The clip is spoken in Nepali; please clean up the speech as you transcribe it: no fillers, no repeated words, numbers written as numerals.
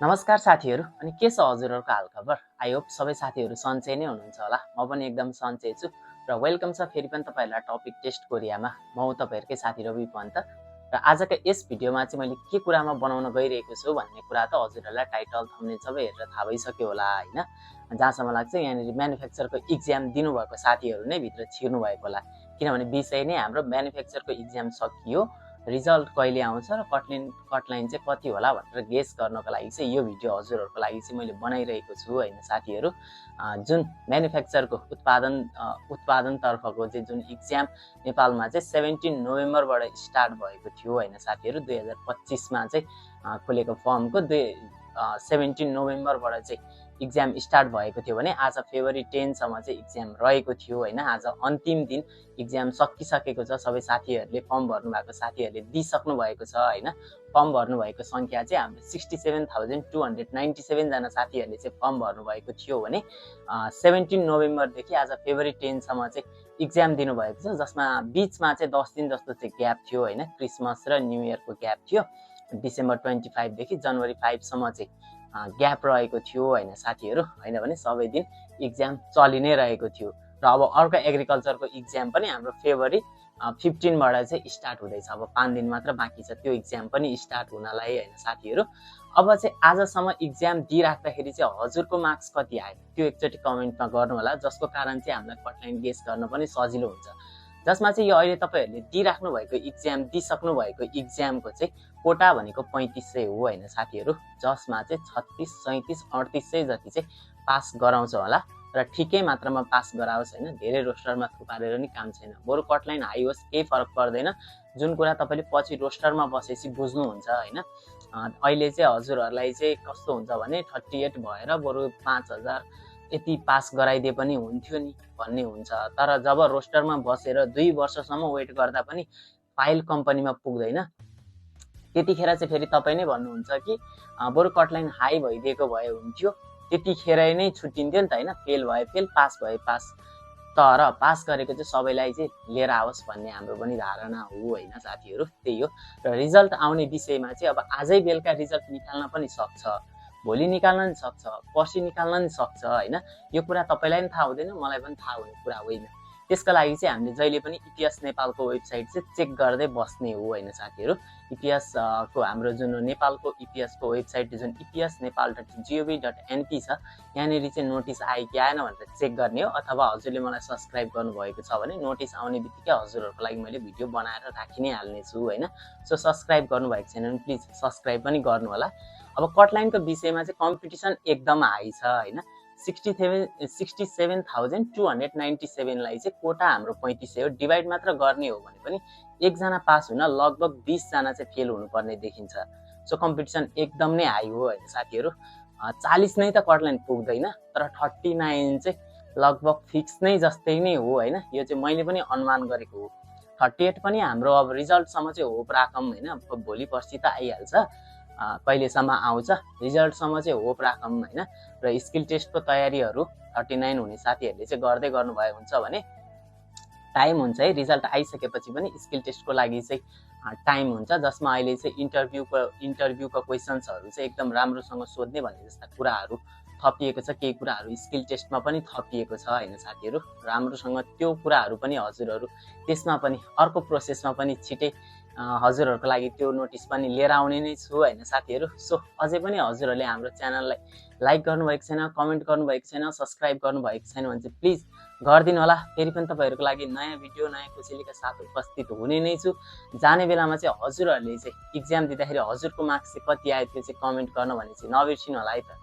नमस्कार साथीहरू, अनि के छ हजुरहरूको हालखबर? आई होप सबै साथीहरू सन्चै नै हुनुहुन्छ होला। म पनि एकदम सन्चै छु र वेलकम छ फेरि पनि तपाईँहरूलाई टपिक टेस्ट कोरियामा। म हो तपाईँहरूकै साथी रवि पन्त र आजको यस भिडियोमा चाहिँ मैले के कुरामा बनाउन गइरहेको छु भन्ने कुरा त हजुरहरूलाई टाइटल थम्बनेल सबै हेरेर थाहा भइसक्यो होला हैन। जहाँसम्म लाग्छ यहाँनिर म्यानुफ्याक्चरको इक्जाम दिनुभएको साथीहरू नै भित्र छिर्नु भएको होला, किनभने विषय नै हाम्रो म्यानुफ्याक्चरको इक्जाम सकियो, रिजल्ट कहिले आउँछ र कटलाइन चाहिँ कति होला भनेर गेस गर्नको लागि चाहिँ यो भिडियो हजुरहरूको लागि चाहिँ मैले बनाइरहेको छु हैन साथीहरू। जुन म्यानुफ्याक्चरको उत्पादनतर्फको चाहिँ जुन इक्जाम नेपालमा चाहिँ 17 नोभेम्बरबाट स्टार्ट भएको थियो हैन साथीहरू। 2025 मा चाहिँ खुलेको फर्मको 17 नोभेम्बरबाट चाहिँ इक्जाम स्टार्ट भएको थियो भने आज फेब्रुअरी 10 सम्म चाहिँ इक्जाम रहेको थियो हैन। आज अन्तिम दिन इक्जाम सकिसकेको छ। सबै साथीहरूले फर्म भर्नु भएको साथीहरूले दिइसक्नु भएको छ हैन। फर्म भर्नु भएको संख्या चाहिँ हाम्रो 67,297 जना साथीहरूले चाहिँ फर्म भर्नु भएको थियो भने 17 नोभेम्बरदेखि आज फेब्रुअरी 10 सम्म चाहिँ इक्जाम दिनु भएको छ, जसमा बीचमा चाहिँ 10 दिन जस्तो चाहिँ ग्याप थियो हैन। क्रिसमस र न्यू इयरको ग्याप थियो। डिसेम्बर 25 देखि जनवरी 5 सम्म चाहिँ ग्याप रहेको थियो हैन साथीहरू। हैन भने सबै दिन इक्जाम चलि नै रहेको थियो र अब अर्को एग्रिकल्चरको इक्जाम पनि हाम्रो फेब्रुअरी 15 बाट चाहिँ स्टार्ट हुँदैछ। अब 5 दिन मात्र बाँकी छ त्यो इक्जाम पनि स्टार्ट हुनलाई हैन साथीहरू। अब चाहिँ आजसम्म इक्जाम दिइराख्दाखेरि चाहिँ हजुरको मार्क्स कति आयो त्यो एकचोटि कमेन्टमा गर्नु होला, जसको कारण चाहिँ हामीलाई कटलाइन गेस गर्न पनि सजिलो हुन्छ। जसमा चाहिँ यो अहिले तपाईहरुले दिइराख्नु भएको इक्जाम दिइसक्नु भएको इक्जामको चाहिँ कोटा भनेको 3500 हो हैन साथीहरू, जसमा चाहिँ 36, 37, 38 जति चाहिँ पास गराउँछ होला र ठिकै मात्रामा पास गराओस् हैन। धेरै रोस्टरमा थुपारेर नि काम छैन। बरु कटलाइन हाई होस् केही फरक पर्दैन। जुन कुरा तपाईले पछि रोस्टरमा बसेपछि बुझ्नुहुन्छ हैन। अहिले चाहिँ हजुरहरुलाई चाहिँ कस्तो हुन्छ भने 38 भएर बरु 5000 यति पास गराइदिए पनि हुन्थ्यो नि भन्ने हुन्छ। तर जब रोस्टरमा बसेर 2 वर्षसम्म वेट गर्दा पनि फाइल कम्पनीमा पुग्दैन, त्यतिखेर चाहिँ फेरि तपाई नै भन्नुहुन्छ कि बरु कटलाइन हाई भइदिएको भए हुन्थ्यो, त्यतिखेर नै छुट्टिन्थ्यो नि त हैन। फेल भए फेल, पास भए पास। तर पास गरेको चाहिँ सबैलाई चाहिँ लिएर आओस् भन्ने हाम्रो पनि धारणा हो हैन साथीहरू। त्यही हो र रिजल्ट आउने विषयमा चाहिँ अब आजै बेलुका रिजल्ट निकाल्न पनि सक्छ, भोलि निकाल्न नि सक्छ, पर्सि निकाल्न नि सक्छ हैन। यो कुरा तपाईलाई पनि थाहा हुँदैन, मलाई पनि थाहा हुने कुरा होइन। त्यसका लागि चाहिँ हामीले जहिले पनि इपिएस नेपालको वेबसाइट चाहिँ चेक गर्दै बस्ने हो हैन साथीहरू। इपिएस को हाम्रो जुन नेपालको इपिएस को वेबसाइट जुन epsnepal.gov.np छ, यहाँनेरि चाहिँ नोटिस आयो कि आएन भनेर चेक गर्ने हो। अथवा हजुरले मलाई सब्स्क्राइब गर्नुभएको छ भने नोटिस आउने बित्तिकै हजुरहरूको लागि मैले भिडियो बनाएर राखि नै हाल्ने छु हैन। सो सब्स्क्राइब गर्नुभएको छैन भने प्लिज सब्स्क्राइब पनि गर्नु होला। अब कटलाइनको विषयमा चाहिँ कम्पिटिसन एकदम हाई छ हैन। 67,297 लाई चाहिँ कोटा हाम्रो 3500 हो। डिभाइड मात्र गर्ने हो भने पनि एकजना पास हुन लगभग 20 जना चाहिँ फेल हुनुपर्ने देखिन्छ। सो कम्पिटिसन एकदम नै हाई हो हैन साथीहरू। 40 नै त कटलाइन पुग्दैन, तर 39 चाहिँ लगभग फिक्स नै जस्तै नै हो हैन। यो चाहिँ मैले पनि अनुमान गरेको हो। 38 पनि हाम्रो अब रिजल्टसम्म चाहिँ होप राखौँ हैन। भोलि पर्सि त आइहाल्छ, कहिलेसम्म आउँछ रिजल्टसम्म चाहिँ होप राखौँ हैन। र स्किल टेस्टको तयारीहरू 39 हुने साथीहरूले चाहिँ गर्दै गर्नुभयो हुन्छ भने टाइम हुन्छ है। रिजल्ट आइसकेपछि पनि स्किल टेस्टको लागि चाहिँ टाइम हुन्छ, जसमा अहिले चाहिँ इन्टरभ्यूको क्वेशन्सहरू चाहिँ एकदम राम्रोसँग सोध्ने भन्ने जस्ता कुराहरू थपिएको छ। केही कुराहरू स्किल टेस्टमा पनि थपिएको छ हैन साथीहरू। राम्रोसँग त्यो कुराहरू पनि हजुरहरू त्यसमा पनि अर्को प्रोसेसमा पनि छिटै हजुरहरूको लागि त्यो नोटिस पनि लिएर आउने नै छु हैन साथीहरू। सो अझै पनि हजुरहरूले हाम्रो च्यानललाई लाइक गर्नुभएको छैन, कमेन्ट गर्नुभएको छैन, सब्स्क्राइब गर्नुभएको छैन भने चाहिँ प्लिज गरिदिनु होला। फेरि पनि तपाईहरुको लागि नयाँ भिडियो नयाँ कोसेलीका साथ उपस्थित हुने नै छु। जाने बेलामा चाहिँ हजुरहरूले चाहिँ इक्जाम दिँदाखेरि हजुरको मार्क्स चाहिँ कति आयो त्यो चाहिँ कमेन्ट गर्न भने चाहिँ नबिर्सिनु होला है त।